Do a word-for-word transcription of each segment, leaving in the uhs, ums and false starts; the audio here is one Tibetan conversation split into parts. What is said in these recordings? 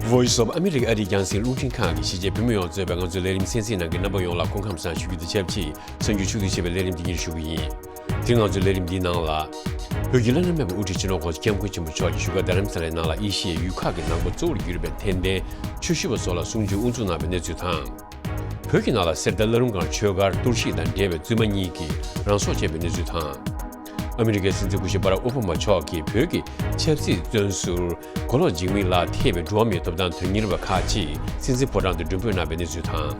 Voice of America ཨ་རིའི་རྒྱང་སྲིང་རླུང་འཕྲིན་ཁང་གི་གཞིས་བྱེས་བོད་མི་ཡོངས་གཙོས་པའི་ང་ཚོའི་ལས་རིམ་གསན་གཟིགས་གནང་མཁན་རྣམ་པ་ཡོངས་ལ་སྐུ་ཁམས་བཟང་ཞུ་རྒྱུ་དང་ཆབས་ཅིག་གསར་འགྱུར་ཕྱོགས་བསྡུས་བྱས་པའི་ལས་རིམ་འདི་ཉིད་ཞུ་གི་ཡིན། དེ་རིང་ང་ཚོའི་ལས་རིམ་འདིའི་ནང་ལ། བོད་ཀྱི་བླ་ན་མེད་པའི་དབུ་ཁྲིད་སྤྱི་ནོར་༧གོང་ས་༧སྐྱབས་མགོན་ཆེན་པོ་མཆོག་གིས་བཞུགས་སྒར་རྡ་རམ་ས་ལའི་ནང་ལ་ཨེ་ཤི་ཡའི་ཡུལ་ཁག་གི་ནང་པ་གཙོ་བོར་གྱུར་པའི་དད་ལྡན་ཆོས་ཞུ་བ་ཚོ་ལ་གསུང་ཆོས་དབུ་འཛུགས་གནང་བའི་གནས་ཚུལ་དང་། བོད་ཀྱི་ནང་ལ་གསེར་རྟ་བླ་རུང་སྒང་ཆོས་སྒར་གཏོར་བཤིག་དང་འབྲེལ་བའི་བཙུན་མ་གཉིས་ཀྱིས་རང་སྲོག་བཅད་པའི་གནས་ཚུལ་དང་། ཨ་མི་རི་ཀའི་སྲིད་འཛིན་སྐུ་ཞབས་བྷ་རག་ཨོ་བྷ་མ་མཆོག་གིས་བོད་ཀྱི་ཆབ་སྲིད་བཙོན་ཟུར་མགོ་ལོག་འཇིགས་མེད་ལགས་ཐེ་བའི་འགྲོ་བ་མིའི་ཐོབ་ཐང་དོན་གཉེར་བ་ཁག་ཅིག་སྲིད་འཛིན་ཕོ་བྲང་དུ་མགྲོན་འབོད་གནང་བའི་གནས་ཚུལ་དང་།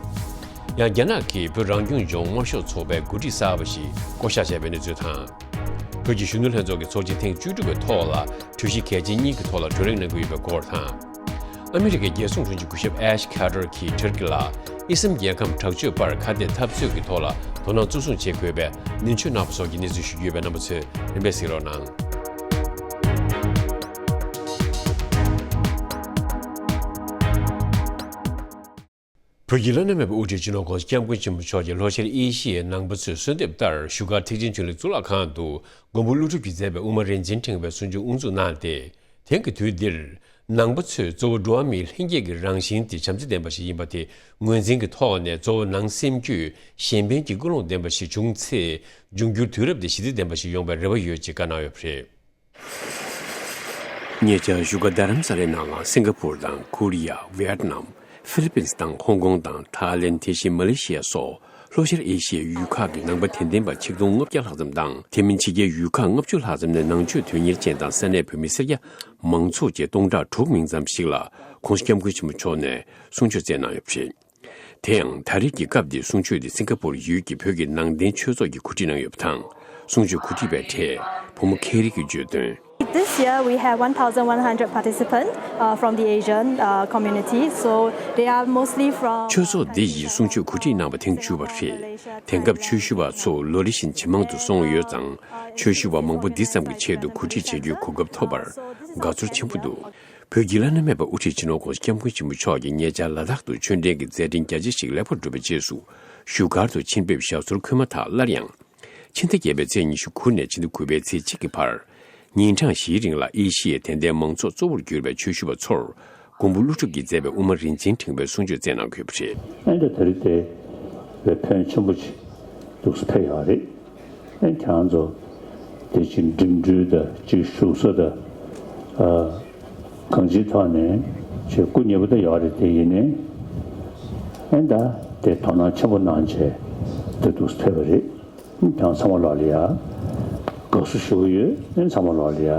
ཡང་རྒྱ་ནག་གིས་བོད་རང་སྐྱོང་ལྗོངས་དམར་ཤོག་ཚོགས་པའི་འགོ་ཁྲིད་གསར་པ་ཞིག་བསྐོ་གཞག་བྱས་པའི་གནས་ཚུལ་དང་། བོད་ཀྱི་གཞོན་ནུ་ལྷན་ཚོགས་ཀྱི་ཚོགས་ཆེན་ཐེངས་བཅུ་དྲུག་པའི་ཐོག་ལ་གྲོས་གཞི་གལ་ཆེན་གཉིས་ཀྱི་ཐོག་ལ་གྲོས་རེངས་གནང་གི་ཡོད་པའི་སྐོར་དང་། ཨ་མི་རི་ཀའི་རྒྱལ་སྲུང་དྲུང་ཆེ་སྐུ་ཞབས་ཨེཤ་ཁ་ཏར་གྱིས་ཏུར་ཀི་ལ་ཨི་སམ་རྒྱལ་ཁམས་དྲག་སྤྱོད་པར་ཁ་གཏད་འཐབ་རྩོད་ཀྱི་ཐོག་ལ་དོ་སྣང་གཙོ་བཟུང་བྱེད་དགོས་པའི་ནན་བརྗོད་གནང་བ་སོགས་ཀྱི་གནས་ཚུལ་ཞུ་རྒྱུ་ཡོད་པས་རྣམ་པ་ཚོས་རིམ་པས་གཟིགས་རོགས་གནང་། བོད་ཀྱི་བླ་ན་མེད་པའི་དབུ་ཁྲིད་སྤྱི་ནོར་༧གོང་ས་༧སྐྱབས་མགོན་ཆེན་པོ་མཆོག་གིས་ལྷོ་ཤར་ཨེ་ཤི་ཡའི་ནང་པ་ཚོས་གསོལ་འདེབས་ལྟར་བཞུགས་སྒར་ཐེག་ཆེན་ཆོས་གླིང་གཙུག་ལག་ཁང་དུ་མགོན་པོ་ཀླུ་སྒྲུབ་ཀྱིས་མཛད་པའི་དབུ་མ་རིན་ཆེན་ཕྲེང་བའི་གསུང་ཆོས་དབུ་འཛུགས་གནང་སྟེ། དེང་གི་དུས་འདིར་ནང་པ་ཚོས་གཙོ་བོ་འགྲོ་བ་མིའི་ལྷན་སྐྱེས་ཀྱི་རང་བཞིན་དེ་བྱམས་བརྩེ་ལྡན་པ་ཞིག་ཡིན་པ་དེ་ངོས་འཛིན་གྱི་ཐོག་ནས་གཙོ་བོ་ནང་སེམས་རྒྱུད་གཞན་ཕན་གྱི་ཀུན་སློང་ལྡན་པ་ཞིག་བྱུང་ཚེ། འབྱུང་འགྱུར་དུས་རབས་འདི་ཞི་བདེ་ལྡན་པ་ཞིག་ཡོང་བའི་རེ་བ་ཡོད་ཅེས་བཀའ་གནང་ཡོད་པ་རེད། ཉེ་ཆར་བཞུགས་སྒར་རྡ་རམ་ས་ལའི་ནང་ལ་སིང་ག་པུར་དང་ཀོ་རི་ཡ། ཝི་ཡེད་ནམ། ཧྥི་ལི་པིན་དང་ཧོང་ཀོང་དང་ཐའི་ལེན། དེ་བཞིན་མ་ལེ་ཤི་ཡ་སོགས་ལྷོ་ཤར་ཨེ་ཤི་ཡའི་ཡུལ་ཁག་གི་ནང་པ་དད་ལྡན་པ་ཆིག་སྟོང་ལྔ་བརྒྱ་ལྷག་ཙམ་དང་། དེ་མིན་ཕྱི་རྒྱལ་ཡུལ་ཁག་ལྔ་བཅུ་ལྷག་ཙམ་ནས་ནང་ཆོས་དོན་གཉེར་ཅན་དང་ས་གནས་བོད་མི་སེར་སྐྱ་མང་ཚོགས་བཅས་སྟོང་ཕྲག་དྲུག་མིན་ཙམ་ཞིག་ལ་༧གོང་ས་༧སྐྱབས་མགོན་ཆེན་པོ་མཆོག་ནས་གསུང་ཆོས་སྩལ་གནང་ཡོད་པ་རེད། དེ་ཡང་ད་རེས་ཀྱི་སྐབས་འདིའི་གསུང་ཆོས་དེ་སིང་ག་པུར་ཡུལ་གྱི་བོད་ཀྱི་ནང་བསྟན་ཆོས་ཚོགས་ཀྱིས་གོ་སྒྲིག་གནང་ཡོད་པ་དང་། གསུང་ཆོས་གོ་སྒྲིག་པའི་གྲས་བུ་མོ་ཁེ་རི་གིས་བརྗོད་དོན། This year we have one thousand one hundred participants, uh, from the Asian, uh, community. So they are mostly from ཆོས་ཚོགས་འདི་ཡིས་གསུང་ཆོས་གོ་སྒྲིག་གནང་བ་ཐེངས་བཅུ་པ་རེད། དེང་སྐབས་ཆོས་ཞུ་བ་ཚོ་ལོ་རེ་བཞིན་ཇེ་མང་དུ་སོང་ཡོད་ཙང་། ཆོས་ཞུ་བ་མང་པོ་འདི་ཙམ་གྱི་ཆེད་དུ་གོ་སྒྲིག་བྱེད་རྒྱུའི་གོ་སྐབས་ཐོབ་པར་དགའ་ཚོར་ཆེན་པོ་འདུག་བོད་ཀྱི་བླ་ན་མེད་པའི་དབུ་ཁྲིད་སྤྱི་ནོར་༧གོང་ས་༧སྐྱབས་མགོན་ཆེན་པོ་མཆོག་གིས་ཉེ་ཆར་ལ་དྭགས་དུ་ཆོས་འབྲེལ་གྱི་མཛད་འཕྲིན་རྒྱ་ཆེ་ཞིག་ལེགས་པར་གྲུབ་པའི་རྗེས་སུ། བཞུགས་སྒར་དུ་ཕྱིར་ཕེབས་ཞབས་སོར་འཁོད་མ་ཐག་སླར་ཡང་། ཕྱི་ཟླ་བརྒྱད་པའི་ཚེས་ཉི་ཤུ་དགུ་ནས་ཕྱི་ཟླ་དགུ་པའི་ཚེས་གཅིག་གི་བར། ཉིན་གྲངས་བཞིའི་རིང་ལ་ཨེ་ཤི་ཡའི་དད་ལྡན་མང་ཚོགས་གཙོ་བོར་གྱུར་པའི་ཆོས་ཞུ་བ་ཚོར། མགོན་པོ་ཀླུ་སྒྲུབ་ཀྱིས་མཛད་པའི་དབུ་མ་རིན་ཆེན་ཕྲེང་བའི་གསུང་ཆོས་སྩལ་གནང་དགོས་པ་རེད། ཨེ་འདྲ་ད་རེས་དེ་བས་ཕོན་ཆེན་པོ་ཅིག་འདུག་སེ་ཕེབས་ཡོད་རེད། ཨེ་ཁྱེད་རང་ཚོ་དེ་བཞིན་འགྲིམ་འགྲུལ་དང་གཅིག་བཞུགས་ས་དང་། ཨ། གང་ཅིའི་ཐོག་ནས་ཆེས་སྐུ་ཉེ་པོ་དེ་ཡོད་རེད། དེ་ཡིན་ནའི་ཨེ་ད་དེ་དོ་སྣང་ཆེན་པོ་གནང་བྱས་དེ་འདུག་སེ་ཕེབས་པ་རེད། ཁྱེད་རང་ཚང་མ་ལོག་ལ་ཡ་དགའ་བསུ་ཞུ་གི་ཡོད། ཨེ་ཚང་མ་ལོག་ལ་ཡ་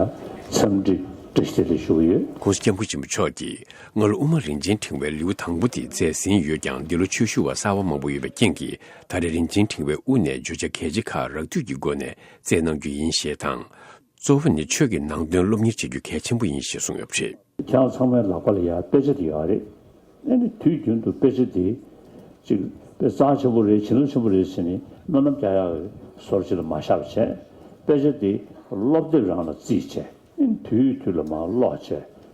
འཚམས་འདྲི་བཀྲ་ཤིས་བདེ་ལེགས་ཞུ་གི་ཡོད། ༸གོང་ས་༸སྐྱབས་མགོན་ཆེན་པོ་མཆོག་གིས་སྔ་ལོ་དབུ་མ་རིན་ཆེན་ཕྲེང་བའི་ལེའུ་དང་པོ་དེ་མཛད་ཟིན་ཡོད་ཀྱང་། འདི་ལོ་ཆོས་ཞུ་བ་གསར་པ་མང་པོ་ཡོད་པའི་རྐྱེན་གྱིས། ད་རེས་རིན་ཆེན་ཕྲེང་བའི་དབུ་ནས་བརྗོད་བྱ་གལ་ཆེ་ཁག་རགས་བསྡུས་ཀྱི་སྒོ་ནས་སྩལ་གནང་རྒྱུ་ཡིན་ཞེས་དང་། གཙོ་བོ་ནི་ཆོས་ཀྱི་ནང་དོན་སློབ་གཉེར་བྱེད་རྒྱུ་གལ་ཆེན་པོ་ཡིན་ཞེས་གསུངས་ཡོད་པ་རེད། ཁྱེད་རང་ཚང་མའི་ལག་པ་ལ་ཡ་དཔེ་ཆ་དེ་ཡོད་རེད། ཨེ་ནི་དུས་རྒྱུན་དུ་དཔེ་ཆ་དེ་ཅིག་དཔེ་རྩ་ཆེན་པོ་རེད། བྱིན་རླབས་ཆེན་པོ་རེད་ཟེར་ནས་སྨོན་ལམ་རྒྱག་ཡག་གི་བཟོ་འདྲ་ཅིག་ལ་མ་བཞག་པ་བྱས། དཔེ་ཆ་དེ་སློབ་དེབ་རང་ལ་བརྩིས་བྱས། ཨེ་ནི་དུས་དུས་ལ་མར་ཀློག་བྱས་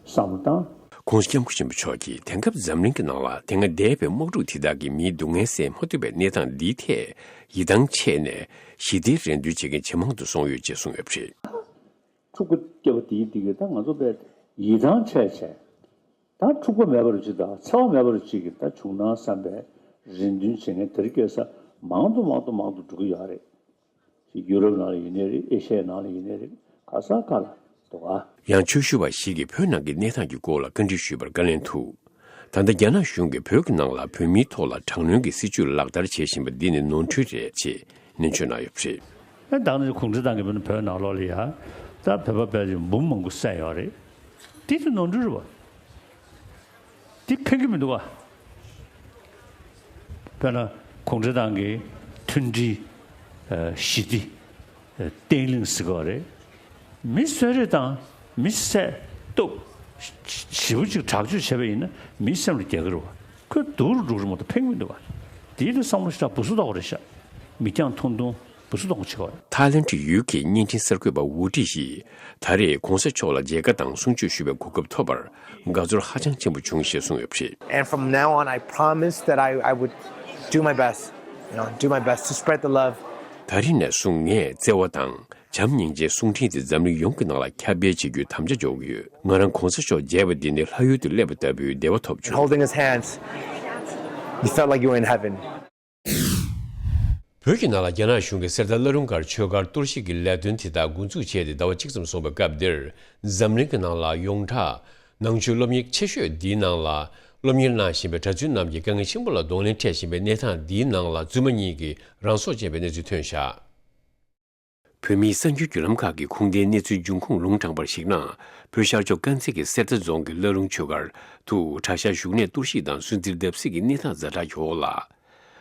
བསམ་བློ་བཏང་། ༸གོང་ས་༸སྐྱབས་མགོན་ཆེན་པོ་མཆོག་གིས་དེང་སྐབས་འཛམ་གླིང་གི་ནང་ལ་དེ་སྔ་འདས་པའི་དམག་འཁྲུག་དེ་དག་གིས་མིའི་སྡུག་བསྔལ་སེལ་མ་ཐུབ་པའི་གནས་སྟངས་འདིའི་ཐད་ཡིད་ཐང་ཆད་ནས་ཞི་བདེའི་རེ་འདུན་བྱེད་མཁན་ཇེ་མང་དུ་སོང་ཡོད་ཅེས་གསུངས་ཡོད་པ་རེད། འཁྲུག་པ་བརྒྱབ་པ་དེའི་དེ་གིས་ད་ང་ཚོ་དཔེ་ཡིད་ཐང་ཆད་བྱས། ད་འཁྲུག་པ་མེད་པ་རུ་ཅིག་དང་འཚེ་བ་མེད་པ་རུ་ཅིག་གི་ད་བྱུང་ན་བསམ་པའི་རེ་འདུན་བྱེད་མཁན་དེ་རིང་ཁ་སང་མང་དུ་མང་དུ་མང་དུ་འགྲོ་གི་ཡོད་རེད། ཅིག་ཡུ་རོབ་ནང་ལ་ཡིན་ནའི་རེད། ཨེ་ཤ་ཡའི་ནང་ལ་ཡིན་ནའི་རེད། ག་ས་ག་ལ་འདུག་ག་ཡང་ཆོས་ཞུ་བ་ཞིག་གིས་བོད་ནང་གི་གནས་སྟངས་ཀྱི་སྐོར་ལ་བཀའ་འདྲི་ཞུས་པར་བཀའ་ལན་ཐུག་ད་ལྟ་རྒྱ་ནག་གཞུང་གིས་བོད་ཀྱི་ནང་ལ་བོད་མིའི་ཐོག་ལ་དྲག་གནོན་གྱི་སྲིད་བྱུས་ལག་བསྟར་བྱེད་བཞིན་པ་འདི་ནི་ནོར་འཁྲུལ་རེད་ཅེས་ནན་བརྗོད་གནང་ཡོད་པ་རེད། ཨ་ད་ནི་གུང་ཁྲན་ཏང་གིས་བོད་ནང་ལོགས་ལ་ཡ་ད་བོད་པ་བོད་ཀྱི་འབུམ་མང་པོ་བསད་ཡོད་རེད། དེ་དེ་ནོར་འཁྲུལ་རེད་བ། དེ་ཕན་གྱི་མི་འདུག་བ། དཔེར་ན་གུང་ཁྲན་ཏང་གི་མཐུན་སྒྲིལ། ཨ་ཞི་བདེ། ཨ་བརྟན་ལྷིང་ཟེར་གྱི་ཡོད་རེད། མི་གསོད་རེས་དང་མི་བསད་གཏུབ། ཞེ་པོ་ཅིག་དྲག་སྤྱོད་བྱས་པ་ཡིན་ན་མིའི་སེམས་ལ་རྒྱག་གི་རེད་བ། ཁོས་སྡུག་རུ་འགྲོ་གི་རེད་མ་གཏོགས་ཕན་གྱི་མི་འདུག་བ། དེའི་དེ་བསམ་བློ་ཞེ་དྲག་སྦུ་སུ་གཏོང་བ་རེད་ཤག་མི་རྐྱང་ཐུང་ཐུང་སྦུ་སུ་གཏོང་བ་བྱེད་གི་ཡོད་རེད། ཐའི་ལེན་ཌི་ཡུལ་གྱི་བརྙན་འཕྲིན་གསར་འགོད་པ་ཝུ་ཀྲི་ཡིས་ད་རེས་གོང་ས་མཆོག་ལ་མཇལ་ཁ་དང་གསུང་ཆོས་ཞུ་བའི་གོ་སྐབས་ཐོབ་པར་དགའ་ཚོར་ཧ་ཅང་ཆེན་པོ་བྱུང་ཞེས་གསུངས་ཡོད་པ་རེད། And from now on, I promise that I, I would do my best, you know, do my best to spread the love. ད་རེས་ནས་བཟུང་ངས་བརྩེ་བ་དང་། བྱམས་སྙིང་རྗེའི་གསུང་འཕྲིན་དེ་འཛམ་གླིང་ཡོངས་ཀྱི་ནང་ལ་ཁྱབ་སྤེལ་བྱེད་རྒྱུའི་དམ་བཅའ་འཇོག་གི་ཡོད། ང་རང་གོང་ས་མཆོག་མཇལ་བ་འདི་ནི་ལྷ་ཡུལ་དུ་སླེབས་པ་ལྟ་བུའི་བདེ་བ་ཐོབ་བྱུང་། Holding his hands, you felt like you were in heaven. བོད་ཀྱི་ནང་ལ་རྒྱ་ནག་གཞུང་གིས་གསེར་རྟ་བླ་རུང་སྒར་ཆོས་སྒར་གཏོར་བཤིག་གི་ལས་དོན་དེ་དག་འགོ་འཛུགས་བྱས་ཏེ་ཟླ་བ་གཅིག་ཙམ་སོང་བའི་སྐབས་འདིར། འཛམ་གླིང་གི་ནང་ལ་ཡོངས་གྲགས་ནང་ཆོས་སློབ་གཉེར་ཆེ་ཤོས་འདིའི་ནང་ལ་སློབ་གཉེར་གནང་བཞིན་པའི་གྲྭ་བཙུན་རྣམས་ཀྱིས་དཀའ་ངལ་ཆེན་པོ་ལ་གདོང་ལེན་འཕྲད་བཞིན་པའི་གནས་སྟངས་འདིའི་ནང་ལ་བཙུན་མ་གཉིས་ཀྱིས་རང་སྲོག་བཅད་པའི་གནས་ཚུལ་ཐོན་བཞག། བོད་མིའི་གསར་འགྱུར་བརྒྱུད་ལམ་ཁག་གིས་ཁུངས་ལྡན་གནས་ཚུལ་འབྱུང་ཁུངས་ལུང་དྲངས་པར་གཞིགས་ན། བོད་ཤར་ཕྱོགས་དཀར་མཛེས་ཀྱི་གསེར་རྟ་རྫོང་གི་བླ་རུང་ཆོས་སྒར་དུ་གྲྭ་ཤག་བཞུགས་གནས་གཏོར་བཤིག་དང་སུན་གཙེར་བརྡབ་གསིག་གི་གནས་སྟངས་ཛ་དྲག་ཡོད་ལ།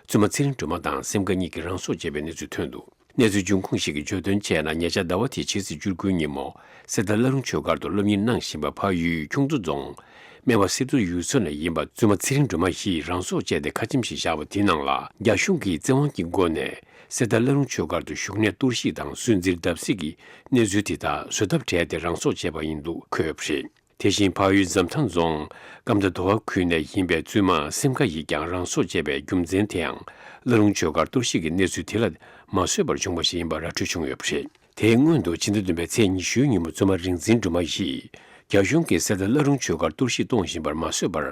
བཙུན་མ་ཚེ་རིང་སྒྲོལ་མ་དང་སེམས་དགའ་གཉིས་ཀྱིས་རང་སྲོག་བཅད་པའི་གནས་ཚུལ་ཐོན་འདུག། གནས་ཚུལ་འབྱུང་ཁུངས་ཤིག་གིས་བརྗོད་དོན་བྱས་ན། ཉེ་ཆར་ཟླ་བ་འདིའི་ཕྱི་ཚེས་བཅུ་དགུ་ཉིན་མོ་གསེར་རྟ་བླ་རུང་ཆོས་སྒར་དུ་སློབ་གཉེར་གནང་བཞིན་པ་ཕ་ཡུལ་ཁྱུང་མཚོ་རྫོང་སྨད་པ་གསེར་ཐུར་ཡུལ་ཚོ་ནས་ཡིན་པ་བཙུན་མ་ཚེ་རིང་སྒྲོལ་མ་ཡིས་རང་སྲོག་བཅད་དེ་ཁ་ཆེམས་ཤིག་བཞག་པ་དེའི་ནང་ལ། རྒྱ་གཞུང་གིས་བཙན་དབང་གི་སྒོ་ནས་གསེར་རྟ་བླ་རུང་ཆོས་སྒར་དུ་བཞུགས་གནས་གཏོར་བཤིག་དང་སུན་གཙེར་བརྡབ་གསིག་གི་གནས་ཚུལ་དེ་དག་བཟོད་ཐབས་བྲལ་ཏེ་རང་སྲོག་བཅད་པ་ཡིན་ལུགས་འཁོད་ཡོད་པ་རེད། དེ་བཞིན་ཕ་ཡུལ་འཛམ་ཐང་རྫོང་ཀམ་མདའ་དོ་བ་ཁུལ་ནས་ཡིན་པའི་བཙུན་མ་སེམས་དགའ་ཡིས་ཀྱང་རང་སྲོག་བཅད་པའི་རྒྱུ་མཚན་དེའང་བླ་རུང་ཆོས་སྒར་གཏོར་བཤིག་གི་གནས་ཚུལ་དེ་ལ་མ་བཟོད་པར་བྱུང་བ་ཞིག་ཡིན་པ་ར་འཕྲོད་བྱུང་ཡོད་པ་རེད། དེའི་སྔོན་དུ་ཕྱི་ཟླ་བདུན་པའི་ཚེས་ཉི་ཤུའི་ཉིན་མོ་བཙུན་མ་རིག་འཛིན་སྒྲོལ་མ་ཡིས་རྒྱ་གཞུང་གིས་གསེར་རྟ་བླ་རུང་ཆོས་སྒར་གཏོར་བཤིག་གཏོང་བཞིན་པར་མ་བཟོད་པར་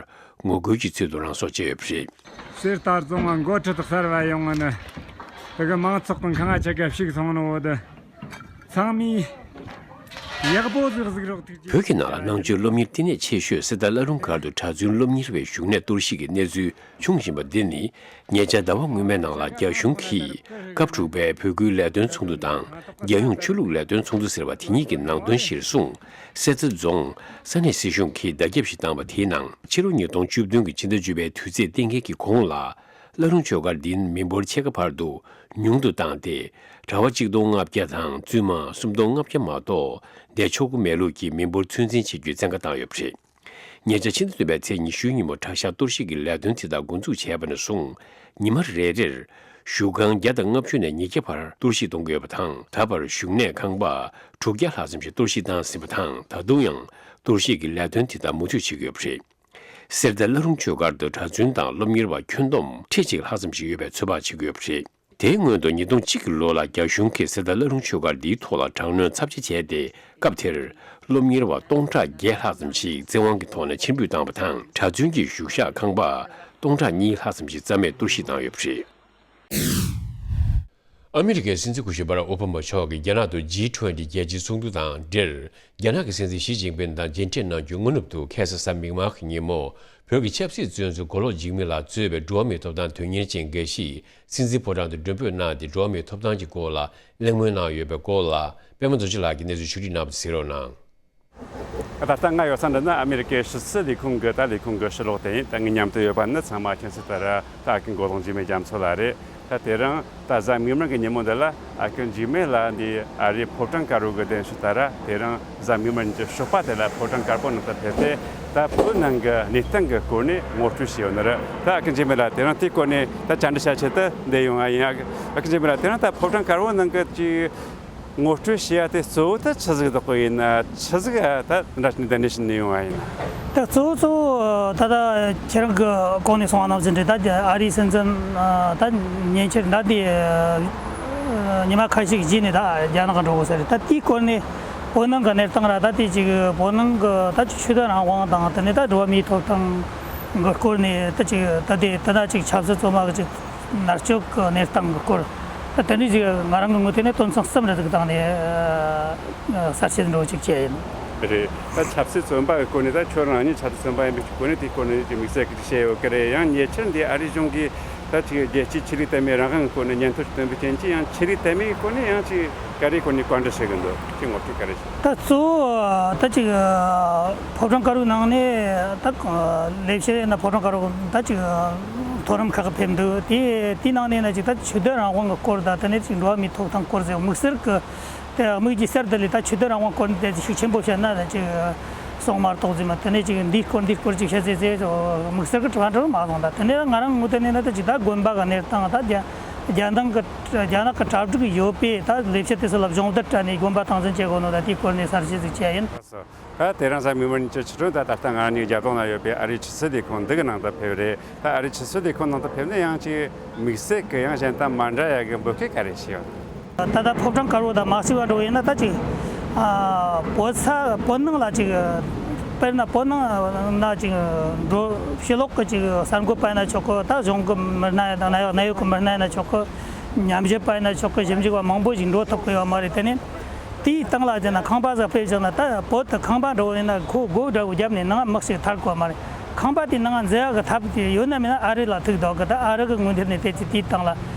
ངོ་རྒོལ་གྱི་ཚུལ་དུ་རང་སྲོག་བཅད་ཡོད་པ་རེད། གསེར་རྟ་རྫོང་ང་འགོ་ཁྲིད་གསར་བ་ཡོང་ངི་ནི། དེ་གི་མང་ཚོགས་ཀྱི་ཁང་ང་ཆ་ག་ཞིག་སོང་ནོ་བོ་དེ། ཚང་མས་ཡག་པོ་ཟིག་གཟིགས་རོགས་ཐུགས་རྗེ་ཆེ། བོད་ཀྱི་ནང་ལ་ནང་ཆོས་སློབ་གཉེར་བསྟི་གནས་ཆེ་ཤོས་གསེར་རྟ་བླ་རུང་སྒར་དུ་གྲྭ་བཙུན་སློབ་གཉེར་བའི་བཞུགས་གནས་གཏོར་བཤིག་གི་གནས་ཚུལ་འབྱུང་བཞིན་པ་འདི་ནི། ཉེ་ཆར་ཟླ་བ་སྔོན་མའི་ནང་ལ་རྒྱ་གཞུང་གིས་སྐབས་དྲུག་པའི་བོད་ཁུལ་ལས་དོན་ཚོགས་འདུ་དང་། རྒྱལ་ཡོངས་ཆོས་ལུགས་ལས་དོན་ཚོགས་འདུ་ཟེར་བ་དེ་གཉིས་ཀྱི་ནང་དོན་གཞིར་བཟུང་། གསེར་རྟ་རྫོང་ས་གནས་སྲིད་གཞུང་གིས་བརྡ་ཁྱབ་ཞིག་བཏང་བ་དེའི་ནང་། ཕྱི་ལོ་ཉིས་སྟོང་བཅུ་བདུན་གྱི་ཕྱི་ཟླ་བཅུ་པའི་དུས་ཚེས་གཏན་འཁེལ་གྱི་གོང་ལ། བླ་རུང་ཆོས་སྒར་འདིའི་མི་འབོར་ཕྱེད་ཀ་བར་དུ་ཉུང་དུ་བཏང་སྟེ། གྲྭ་པ་གཅིག་སྟོང་ལྔ་བརྒྱ་དང་བཙུན་མ་སུམ་སྟོང་ལྔ་བརྒྱ་མ་གཏོགས་བསྡད་ཆོག་གི་མེད་ལུགས་ཀྱི་མི་འབོར་ཚོད་འཛིན་བྱེད་རྒྱུའི་བཙན་བཀའ་བཏང་ཡོད་པ་རེད། ཉེ་ཆར་ཕྱི་ཟླ་བདུན་པའི་ཚེས་ཉི་ཤུའི་ཉིན་མོ་གྲྭ་ཤག་གཏོར་བཤིག་གི་ལས་དོན་དེ་དག་འགོ་འཛུགས་བྱས་པ་ནས་བཟུང་། ཉི་མ་རེ་རེར་བཞུགས་ཁང་བརྒྱ་དང་ལྔ་བཅུ་ནས་ཉིས་བརྒྱ་བར་གཏོར་བཤིག་གཏོང་གི་ཡོད་པ་དང་། ད་བར་བཞུགས་གནས་ཁང་པ་དྲུག་བརྒྱ་ལྷག་ཙམ་ཞིག་གཏོར་བཤིག་བཏང་ཟིན་པ་དང་། ད་དུང་ཡང་གཏོར་བཤིག་གི་ལས་དོན་དེ་དག་མུ་མཐུད་བྱེད་ཀྱི་ཡོད་པ་རེད། གསེར་རྟ་བླ་རུང་ཆོས་སྒར་དུ་གྲྭ་བཙུན་དང་སློབ་གཉེར་བ་ཁྱོན་བསྡོམས་ཁྲི་གཅིག་ལྷག་ཙམ་ཞིག་ཡོད་པའི་ཚོད་དཔག་བྱེད་ཀྱི་ཡོད་པ་རེད། དེའི་སྔོན་དུ་ཉིས་སྟོང་གཅིག་གི་ལོ་ལ་རྒྱ་གཞུང་གིས་གསེར་རྟ་བླ་རུང་ཆོས་སྒར་འདིའི་ཐོག་ལ་དྲག་གནོན་ཚབས་ཆེ་བྱས་ཏེ། སྐབས་དེར་སློབ་གཉེར་བ་སྟོང་ཕྲག་བརྒྱད་ལྷག་ཙམ་ཞིག་བཙན་དབང་གི་ཐོག་ནས་ཕྱིར་འབུད་བཏང་བ་དང་། གྲྭ་བཙུན་གྱི་བཞུགས་ཤག་ཁང་པ་སྟོང་ཕྲག་གཉིས་ལྷག་ཙམ་ཞིག་རྩ་མེད་གཏོར་བཤིག་བཏང་ཡོད་པ་རེད། ཨ་མི་རི་ཀའི་སྲིད་འཛིན་སྐུ་ཞབས་བྷ་རག་ཨོ་བྷ་མ་མཆོག་གིས་རྒྱ་ནག་ཏུ་ཇི་ཊུ་ཝེན་ཊི་རྒྱལ་སྤྱིའི་ཚོགས་འདུ་དང་འབྲེལ། རྒྱ་ནག་གི་སྲིད་འཛིན་ཞི་ཅིན་ཕིན་དང་མཇལ་འཕྲད་གནང་རྒྱུའི་སྔ་ནུབ་ཏུ་ཁ་སང་གཟའ་མིག་དམར་གྱི་ཉིན་མོ། བོད་ཀྱི་ཆབ་སྲིད་བཙོན་ཟུར་མགོ་ལོག་འཇིགས་མེད་ལགས་གཙོས་པའི་འགྲོ་བ་མིའི་ཐོབ་ཐང་དོན་གཉེར་ཅན་འགའ་ཞིག་སྲིད་འཛིན་ཕོ་བྲང་དུ་མགྲོན་འབོད་གནང་སྟེ། འགྲོ་བ་མིའི་ཐོབ་ཐང་གྱི་སྐོར་ལ་གླེང་མོལ་གནང་ཡོད་པའི་སྐོར་ལ། པད་མ་རྡོ་རྗེ་ལགས་ཀྱིས་གནས་ཚུལ་ཕྱོགས་སྒྲིག་གནང་བ་དེ་གསན་རོགས་གནང་། ད་ལྟ་ང་ཡོད་ས་འདི་ནི་ཨ་མི་རི་ཀའི་ཕྱི་སྲིད་ལས་ཁུངས་ཀྱི་ད་ལས་ཁུངས་ཀྱི་ཕྱི་ལོགས་དེ་ཡིན། ད་ངའི་མཉམ་དུ་ཡོད་པ་ནི་ཚང་མ་མཁྱེན་གསལ་ལྟར་ད་ཨ་ཁུ་མགོ་ལོག་འཇིགས་མེད་རྒྱ་མཚོ་ལགས་རེད། ད་དེ་རིང་ད་གཟའ་མིག་དམར་གྱི་ཉིན་མོ་འདི་ལ་ཨ་ཁུ་འཇིགས་མེད་ལགས་འདི་ཨ་རིའི་ཕོ་བྲང་དཀར་པོ་གི་གདན་ཞུ་ལྟར། དེ་རིང་གཟའ་མིག་དམར་ཉིན་གྱི་ཞོགས་པ་དེ་ལ་ཕོ་བྲང་དཀར་པོ་ནང་དུ་ཕེབས་ཏེ། ད་བོད་ནང་གི་གནས་སྟངས་ཀྱི་སྐོར་ནས་ངོ་སྤྲོད་བྱས་ཡོད་ནི་རེད། ད་ཨ་ཁུ་འཇིགས་མེད་ལགས་དེ་རིང་དེའི་སྐོར་ནས་ད་བཅར་འདྲི་བྱ་ཆེད་དུ་འདིར་ཡོང་བ་ཡིན། ཨ་ཁུ་འཇིགས་མེད་ལགས་དེ་རིང་ད་ཕོ་བྲང་དཀར་པོ་ནང་གི་ཅིག་ངོ་སྤྲོད་བྱས་ཡ་དེ་གཙོ་བོ་དེ་ཆི་ཟིག་འདུག་གོ་ཡིན་ན། ཆི་ཟིག་ད་འདྲ་ནས་འདི་ནས་ཕྱིན་ནས་ཡོང་བ་ཡིན། ད་གཙོ་བོ་གཙོ་བོ་ད་ལྟ་ཁྱེད་རང་གི་གོང་ནས་གསུངས་པ་ནང་བཞིན་རེད། ད་ཨ་རིའི་སྲིད་འཛིན་ད་ཉེ་ཆར་ད་དེ་ཉི་མ་ཁ་ཤས་རྗེས་ནས་ད་རྒྱ་ནག་ག་འགྲོ་དགོས་ས་རེད། ད་དེའི་སྐོར་ནས་བོད་ནང་གི་གནས་སྟངས་ར། ད་དེ་ཅིག་བོད་ནང་གི་ད་ཆོས་དད་རང་དབང་དང་། དེ་ནས་ད་འགྲོ་བ་མིའི་ཐོབ་ཐང་གི་སྐོར་ནས། ད་ཅིག་ད་དེ་ད་ད་ཅིག་ཆབ་སྲིད་བཙོན་པ་གི་ཅིག་མནར་གཅོད་ཀྱི་གནས་སྟངས་ཀྱི་སྐོར། ད་དེ་འདྲའི་ཅིག་ང་རང་གི་ངོས་ཐད་ནས་དོན་ཚན་གསུམ་རེ་ཟིག་བཏང་ནས་ཨ་གསལ་བཤད་འདྲ་བོ་ཅིག་བྱས་ཡིན། རེད། ད་ཆབ་སྲིད་བཙོན་པ་གི་སྐོར་ནས། ད་ཁྱོད་རང་ཉིད་ཆབ་སྲིད་བཙོན་པ་ཡིན་པའི་སྐོར་ནས་དེའི་སྐོར་ནས་ཅིག་དམིགས་བསལ་གྱི་ཅིག་བཤད་ཡོད་ཀྱི་རེད། ཡང་ཉེ་ཆར་འདི་ཨ་རིའི་གཞུང་གིས་ད་ཅིག་རྒྱལ་སྤྱིའི་ཆོས་ལུགས་དད་མོས་རང་དབང་གི་སྐོར་ནས་ཉེན་རྟོག་ཅིག་བཏོན་པའི་རྐྱེན་གྱིས། ཡང་ཆོས་ལུགས་དད་མོས་ཀྱི་སྐོར་ནས་ཡང་ཅིག་ག་རེའི་སྐོར་ནས་བཀའ་འདྲི་བྱེད་གི་འདུག་ཅིག་ངོ་སྤྲོད་ག་རེ་བྱེད། ད་གཙོ་བོ་ད་ཅིག་ཕོ་བྲང་དཀར་པོའི་ནང་ནས་ད་ལས་བྱེད་ཡིན་ན་ཕོ་བྲང་དཀར་པོ་ད་ཅིག་མཐོ་རིམ་ཁག་ཕེབས་འདུག་དེ་དེའི་ནང་ནས་ན་ཅིག་ད་ཆོས་དད་རང་དབང་གི་སྐོར་དང་། དེ་ནས་ཅིག་འགྲོ་བ་མིའི་ཐོབ་ཐང་སྐོར་ཟེར་དམིགས་བསལ་གྱི་དེ་དམིགས་ཀྱི་གསར་དུ་ལས་ད་ཆོས་དད་རང་དབང་སྐོར་འདི་ཤུགས་ཆེན་པོ་བཤད་ན་ད་ཅིག་སོང་མ་གཏོགས་ཟེར་མ། དེ་ནས་ཅིག་འདིའི་སྐོར་འདིའི་སྐོར་ཅིག་བཤད་ཟེར་ཟེར་དམིགས་བསལ་གྱི་དྲི་བ་འདྲ་བོ་མ་གཏོང་། ད་དེ་ནས་ང་རང་ངོས་ཐད་ནས་ན་ད་ཅིག་ད་དགོན་པ་གི་གནས་སྟངས། ད་རྒྱ་རྒྱ་ནང་གི་རྒྱ་ནག་གི་གྲ་སྒྲིག་ཡོད་པའི་ད་ལས་བྱེད་དེ་ཚོ་ལ་སྦྱོང་བརྡར་སྤྲད་ནས་དགོན་པ་སྟངས་འཛིན་བྱེད་དགོས་ནོ། ད་དེའི་སྐོར་ནས་གསར་བཤད་ཅིག་བྱས་ཡིན། ད་དེ་རིང་གཟའ་མིག་དམར་ཉིན་གྱི་ཕྱི་དྲོ་ད་ད་ལྟ་ང་གཉིས་རྒྱབ་ལོགས་ན་ཡོད་པའི་ཨ་རིའི་ཕྱི་སྲིད་ལས་ཁུངས་འདི་གི་ནང་དུ་ཕེབས་རེད། ད་ཨ་རིའི་ཕྱི་སྲིད་ལས་ཁུངས་ནང་དུ་ཕེབས་ནས་ཡང་ཅིག་དམིགས་བསལ་གྱི་ཡང་གཞན་དང་མ་འདྲ་ཡ་གི་འབོད་སྐུལ་ག་རེ་བྱས་ཡོད། ད་ལྟ་ཕོ་བྲང་དཀར་པོ་དང་མ་སྲིད་པ་འགྲོ་ཡིན་ན། ད་ཅིག་ཨ་བོད་ས་བོད་ནང་ལ་ཅིག་དཔེར་ན་བོད་ནང་ན་ཅིག་འགྲོ་ཕྱི་ལོགས་ཀྱི་ཅིག་གསར་འགོད་པ་ཡིན་ན་ཆོག་གི། ད་གཞུང་གི་མི་སྣ་ཡིན་ན་ཡང་ན་ཡོད་གནད་ཡོད་ཀྱི་མི་སྣ་ཡིན་ན་ཆོག་གི། ཉམས་ཞིབ་པ་ཡིན་ན་ཆོག་གི། ཞིབ་འཇུག་པ་མང་པོ་ཞིག་འགྲོ་ཐུབ་ཀྱི་ཡོད་མ་རེད། དེ་ནས་དེའི་སྟེང་ལ་བྱས་ན་ཁང་པ་ཟིག་ཕེབས་བཞག་ན། ད་བོད་དུ་ཁང་པ་འགྲོ་བ་ཡིན་ན་ཁོ་སྒོ་འདྲ་བོ་བརྒྱབ་ནས་ནང་མི་ཞིག་ཐར་དགོས་མ་རེད། ཁང་པ་དེའི་ནང་འཛུལ་ཡག་གི་ཐབས་དེ་ཡོད་ན་མེད་ན་ཨ་རི་ལ་ཐུག་འདུག་གི། ད་ཨ་རི་གི་ངོས་འཛིན་ནས་དེ་ཅི་དེའི་སྟེང་ལ་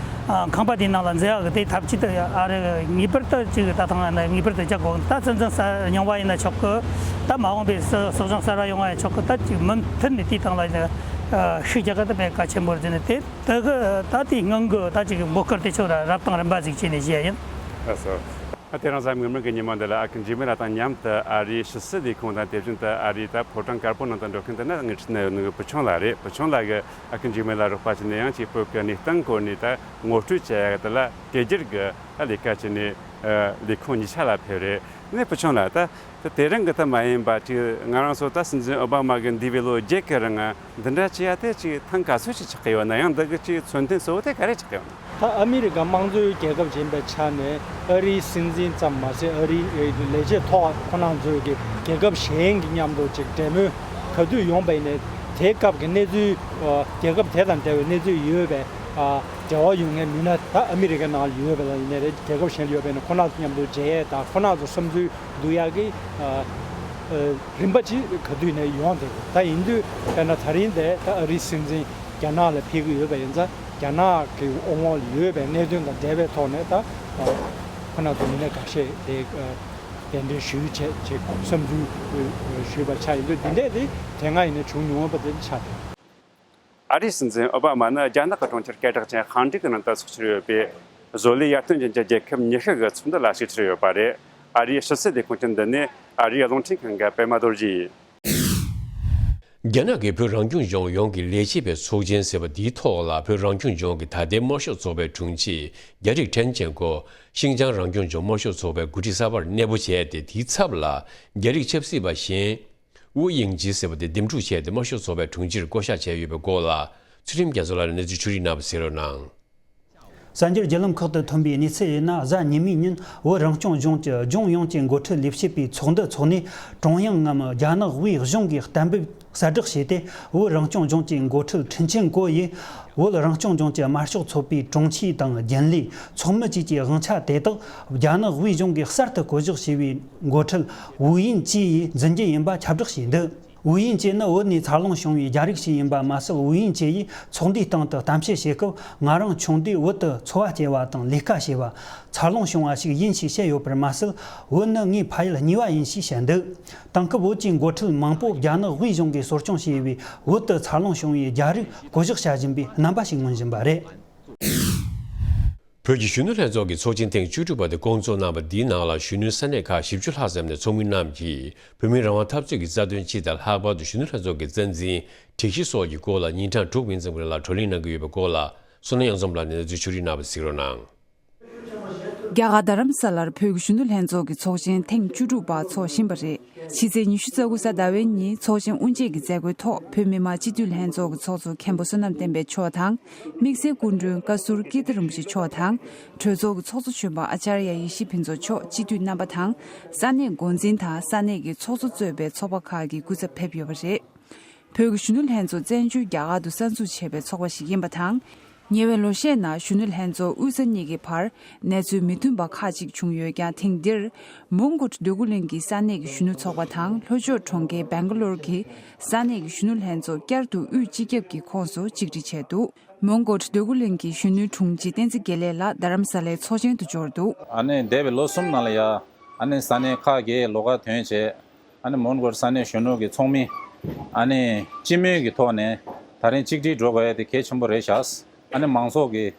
ཨ་ཁང་པ་དེའི་ནང་ལ་འཛུལ་ཡག་གི་དེའི་ཐབས་ཅི་དེ་ཨ་རི་གི་ངེས་པར་དུ་ཅིག་ད་ཐང་ངེས་པར་དུ་རྒྱག་དགོས། ད་སྲིད་འཛིན་གསར་རྙིང་བ་ཡིན་ན་ཆོག་གི། ད་མ་འོངས་པའི་སྲིད་སྲིད་གཞུང་གསར་བ་ཡོང་བ་ཡིན་ཆོག་གི། ད་ཅིག་མུ་མཐུད་ནས་དེའི་སྟེང་ལ་ཤུགས་རྒྱག་གི་ད་དཔེ་གལ་ཆེན་པོ་རེད་ཟེར་ནས། དེ་དེ་གི་ད་དེའི་སྔོན་གི་ད་ཅིག་འབོད་སྐུལ་དེ་ཚོ་ར་རབ་དང་རིམ་པ་ཟིག་བྱས་ནས་བཤད་ཡིན། ལགས་སོ། ཨ་དེ་རིང་གཟའ་མིག་དམར་གྱི་ཉིན་མོ་འདི་ལ་ཨ་ཁུ་འཇིགས་མེད་ལགས་དང་མཉམ་དུ་ཨ་རིའི་ཕྱི་སྲིད་ལས་ཁུངས་དང་། དེ་བཞིན་དུ་ཨ་རིའི་ད་ཕོ་བྲང་དཀར་པོ་ནང་དུ་འགྲོ་མཁན་དེ་ནི་དངུལ་ཁྲིད་ནང་ཡོད་ནི་བུ་ཆུང་ལགས་རེད། བུ་ཆུང་ལགས་ཀྱིས་ཨ་ཁུ་འཇིགས་མེད་ལགས་རོགས་པ་བྱས་ནས་ཡང་ཅིག་བོད་ཀྱི་གནས་སྟངས་སྐོར་ནས་ད་ངོ་སྤྲོད་བྱེད་ཡག་དེ་ལ་དེ་རྒྱུར་གི་ད་ལས་ཀ་བྱས་ནས་ལས་ཁུངས་གཉིས་ཆ་ལ་ཕེབས་རེད། ནས་བུ་ཆུང་ལགས། ད་ད་དེ་རིང་གི་ད་མ་ཡིན་པ་ཅིག་ང་རང་ཚོ་ད་སྲིད་འཛིན་ཨོ་བྷ་མ་གི་འདས་པའི་ལོ་བརྒྱད་ཀྱི་རིང་འདི་འདྲ་བྱེད་ཡ་དེ་ཅིག་ཐེངས་ག་ཚོད་ཅིག་ཆགས་ཀྱི་ཡོད་ན། ཡང་འདི་གི་ཅིག་མཚོན་དོན་གཙོ་བོ་དེ་ག་རེ་ཆགས་ཀྱི་ཡོད་ན། ད་ཨ་མི་རི་ཀ་དམངས་གཙོའི་རྒྱལ་ཁབ་ཅིག་ཡིན་པའི་ཆ་ནས། ཨ་རིའི་སྲིད་འཛིན་ཙམ་མ་ཟད། ཨ་རིའི་ལས་བྱེད་མཐོ་བ་ཁོ་རང་ཚོའི་གི་རྒྱལ་ཁབ་གཞན་གྱི་མཉམ་དུ་ཅིག་འབྲེལ་མོལ་ག་དུས་ཡོང་པ་ཡིན་ནའི། དེའི་སྐབས་ཀྱི་གནས་ཚུལ། ཨ་རྒྱལ་ཁབ་དེ་དང་འབྲེལ་བའི་གནས་ཚུལ་ཡོད་པའི་ཨ་འབྲེལ་བ་ཡོད་མཁན་མི་སྣ། ད་ཨ་མི་རི་ཀའི་ནང་ལ་ཡོད་པ་ལ་ཡིན་ནའི་རེད། རྒྱལ་ཁབ་གཞན་ལ་ཡོད་པ་ཡིན་ན་ཁོ་རང་ཚོ་མཉམ་དུ་མཇལ་ཡས་དང་། ཁོ་རང་ཚོ་བསམ་ཚུལ་བསྡུ་ཡག་གི་ཨ་ཨ་རིམ་པ་ཅིག་ག་དུས་ནས་ཡོང་བསྡད་ཡོད། ད་ཡིན་དུས་དཔེར་ན་ད་རིང་དེ་ད་ཨ་རིའི་སྲིད་འཛིན་རྒྱ་ནག་ལ་ཕེབས་ཀྱི་ཡོད་པ་ཡིན་ཙང་། རྒྱ་ནག་གི་དབང་འོག་ལ་ཡོད་པའི་གནད་དོན་དང་འབྲེལ་བའི་ཐོག་ནས་ད་ཨ་ཁོ་རང་ཚོ་མི་སྣ་འགའ་ཤས་དེ་ཨ་གདན་འདྲེན་ཞུས་བྱས་ཅིག་བསམ་ཚུལ་ཞུས་པ་ཆགས། ཡིན་དུས་འདི་འདྲས་དེ་དེ་སྔ་ཡིན་ན་བྱུང་མྱོང་བ་དེ་ཆགས་ཏེ། ཨ་རིའི་སྲིད་འཛིན་ཨོ་བྷ་མ་ནི་རྒྱ་ནག་གི་གྲོང་ཁྱེར་སྐད་གྲགས་ཅན་ཧང་ཀྲིག་གི་ནང་དུ་འཚོགས་ཕྱིར་ཡོད་པའི་བཟོ་ལས་ཡར་ཐོན་ཅན་གྱི་རྒྱལ་ཁབ་ཉི་ཤུ་གི་ཚོགས་འདུ་ལ་ཞུགས་ཕྱིར་ཡོད་པ་རེད། ཨ་རིའི་ཕྱི་སྲིད་ལས་ཁུངས་ཀྱི་མདུན་ནས་ཨ་རིའི་རླུང་འཕྲིན་ཁང་གི་པད་མ་རྡོ་རྗེ་ཡིན། རྒྱ་ནག་གིས་བོད་རང་སྐྱོང་ལྗོངས་ཡོངས་ཀྱི་ལས་བྱེད་པའི་ཚོགས་ཆེན་ཟེར་བ་འདིའི་ཐོག་ལ། བོད་རང་སྐྱོང་ལྗོངས་ཀྱི་ད་ལྟའི་དམར་ཤོག་ཚོགས་པའི་དྲུང་ཆེ་རྒྱ་རིགས་ཁྲེན་ཅན་ཀོ་ཤིན་ཅང་རང་སྐྱོང་ལྗོངས་དམར་ཤོག་ཚོགས་པའི་འགོ་ཁྲིད་གསར་པར་གནས་སྤོ་བྱས་ཏེ། དེའི་ཚབ་ལ་རྒྱ་རིགས་ཆབ་སྲིད་པ་གཞན་ཝུ་དབྱིང་ཇི་ཟེར་བ་དེ་འདེམས་སྒྲུག་བྱས་ཏེ། དམར་ཤོག་ཚོགས་པའི་དྲུང་ཆེར་བསྐོ་གཞག་བྱས་ཡོད་པའི་སྐོར་ལ། ཚུལ་ཁྲིམས་རྒྱ་མཚོ་ལགས་ནས་གནས་ཚུལ་ཕྱོགས་སྒྲིག་གནང་བ་གཟིགས་རོགས་གནང་། གསར་འགྱུར་བརྒྱུད་ལམ་ཁག་ཏུ་ཐོན་པའི་གནས་ཚུལ་ཡིན་ན། གཟའ་ཉི་མའི་ཉིན་བོད་རང་སྐྱོང་ལྗོངས་ཀྱི་ལྗོངས་ཡོངས་ཀྱི་འགོ་ཁྲིད་ལས་བྱེད་པའི་ཚོགས་འདུ་འཚོགས་ནས། ཀྲུང་དབྱང་ངམ་རྒྱ་ནག་དབུས་གཞུང་གིས་གཏན་འབེབས་གསལ་བསྒྲགས་བྱས་ཏེ། བོད་རང་སྐྱོང་ལྗོངས་ཀྱི་འགོ་ཁྲིད་ཁྲེན་ཆན་ཀོ་ཡིས་བོད་རང་སྐྱོང་ལྗོངས་ཀྱི་དམར་ཤོག་ཚོགས་པའི་དྲུང་ཆེ་དང་རྒྱུན་ལས། ཚོགས་མི་བཅས་ཀྱི་དབང་ཆ་དེ་དག་རྒྱ་ནག་དབུས་གཞུང་གིས་གསར་དུ་བསྐོ་གཞག་བྱས་པའི་འགོ་ཁྲིད་ཝུའུ་དབྱིང་ཅེ་ཡིས་འཛིན་རྒྱུ་ཡིན་པ་ཁྱབ་བསྒྲགས་བྱས་འདུག་ཝུའུ་དབྱིང་ཅེ་ནི་བོད་ནས་འཚར་ལོངས་བྱུང་བའི་རྒྱ་རིགས་ཤིག་ཡིན་པ་མ་ཟད། ཝུའུ་དབྱིང་ཅེ་ཡིས་ཚོགས་འདུའི་སྟེང་དུ་གཏམ་བཤད་བྱེད་སྐབས། ང་རང་ཆུང་དུས་བོད་དུ་འཚོ་བ་སྐྱེལ་བ་དང་ལས་ཀ་བྱས་པ། འཚར་ལོངས་བྱུང་བ་ཞིག་ཡིན་ཞེས་བཤད་ཡོད་པར་མ་ཟད། བོད་ནི་ངའི་ཕ་ཡུལ་གཉིས་པ་ཡིན་ཞེས་བཤད་འདུག་དེང་སྐབས་བོད་ཀྱི་འགོ་ཁྲིད་མང་པོ་རྒྱ་ནག་དབུས་གཞུང་གིས་གསོ་སྐྱོང་བྱས་པའི་བོད་དུ་འཚར་ལོངས་བྱུང་བའི་རྒྱ་རིགས་བསྐོ་གཞག་བྱ་བཞིན་པའི་རྣམ་པ་ཞིག་མངོན་བཞིན་པ་རེད། བོད་ཀྱི་གཞོན་ནུ་ལྷན་ཚོགས་ཀྱི་ཚོགས་ཆེན་ཐེངས་བཅུ་དྲུག་པ་དེ་སྐོང་ཚོགས་གནང་བ་འདིའི་ནང་ལ། གཞོན་ནུ་ས་གནས་ཁག་བཞི་བཅུ་ལྷག་ཙམ་ནས་ཚོགས་མི་རྣམས་ཀྱིས་བོད་མིའི་རང་དབང་འཐབ་རྩོད་ཀྱི་རྩ་དོན་སྤྱི་དང་། ལྷག་པར་དུ་གཞོན་ནུ་ལྷན་ཚོགས་ཀྱི་རྩ་འཛིན་སྒྲིག་གཞི་སོགས་ཀྱི་སྐོར་ལ་ཉིན་གྲངས་དྲུག་མིན་ཙམ་རིང་ལ་བགྲོ་གླེང་གནང་གི་ཡོད་པའི་སྐོར་ལ། བསོད་ནམས་གཡང་འཛོམས་ལགས་ནས་གནས་ཚུལ་ཕྱོགས་སྒྲིག་གནང་བ་གཟིགས་རོགས་གནང་། རྒྱ་གར་རྡ་རམ་ས་ལར་བོད་ཀྱི་གཞོན་ནུ་ལྷན་ཚོགས་ཀྱི་ཚོགས་ཆེན་ཐེངས་བཅུ་དྲུག་པ་འཚོགས་བཞིན་པ་རེད། ཕྱི་ཚེས་ཉི་ཤུ་རྩ་དགུ་གཟའ་ཟླ་བའི་ཉིན་ཚོགས་ཆེན་དབུ་འབྱེད་ཀྱི་མཛད་སྒོའི་ཐོག་བོད་མི་མང་སྤྱི་འཐུས་ལྷན་ཚོགས་ཀྱི་ཚོགས་གཙོ་མཁན་པོ་བསོད་ནམས་བསྟན་འཕེལ་མཆོག་དང་། དམིགས་བསལ་སྐུ་མགྲོན་བཀའ་ཟུར་ཀིརྟི་རིན་པོ་ཆེ་མཆོག་དང་། གྲོས་ཚོགས་ཀྱི་ཚོགས་གཙོ་གཞོན་པ་ཨ་ཅཱརྱ་ཡེ་ཤེས་ཕུན་ཚོགས་མཆོག་སྤྱི་འཐུས་རྣམ་པ་དང་། ས་གནས་འགོ་འཛིན་དང་ས་གནས་ཀྱི་ཚོགས་གཙོ་གཙོས་པའི་ཚོགས་པ་ཁག་གི་སྐུ་ཚབ་ཕེབས་ཡོད་པ་རེད། བོད་ཀྱི་གཞོན་ནུ་ལྷན་ཚོགས་བཙན་བྱོལ་རྒྱ་གར་དུ་གསར་འཛུགས་བྱས་པའི་ཚོགས་པ་ཞིག་ཡིན་པ་དང་། ཉེ་བའི་ལོ་ཤས་ནང་གཞོན་ནུ་ལྷན་ཚོགས་དབུས་ས་གཉིས་ཀྱི་བར་གནས་ཚུལ་མི་མཐུན་པ་ཁག་ཅིག་བྱུང་ཡོད་ཀྱང་། ཐེངས་འདིར་མོན་གྷོ་འདོད་རྒུ་གླིང་གི་ས་གནས་ཀྱི་གཞོན་ནུ་ཚོགས་པ་དང་། ལྷོ་ཕྱོགས་གྲོང་ཁྱེར་སྦེང་ག་ལོར་གྱི་ས་གནས་ཀྱི་གཞོན་ནུ་ལྷན་ཚོགས་བསྐྱར་དུ་དབུས་སྤྱི་ཁྱབ་ཀྱི་ཁོངས་སུ་གཅིག་སྒྲིལ་བྱས་འདུག་མོན་གྷོ་འདོད་རྒུ་གླིང་གི་གཞོན་ནུའི་དྲུང་ཆེ་བསྟན་འཛིན་དགེ་ལེགས་ལགས་རྡ་རམ་ས་ལའི་ཚོགས་ཆེན་དུ་འབྱོར་འདུག་ཨ་ནི་འདས་པའི་ལོ་གསུམ་ནང་ལ་ཡ། ཨ་ནི་ས་གནས་ཁག་བརྒྱད་ལོགས་ཀ་ཐོན་བྱས། ཨ་ནི་མོན་གྷོར་ས་གནས་གཞོན་ནུ་གི་ཚོགས་མི་ཨ་ནི་སྤྱི་མོས་ཀྱི་ཐོག་ནས་ད་རིང་གཅིག་སྒྲིལ་འགྲོ་དགོས་ཡ་དེ་གལ་ཆེན་པོ་རེད་ཤག་ཨ་ནི་མང་ཚོགས་ཀྱི་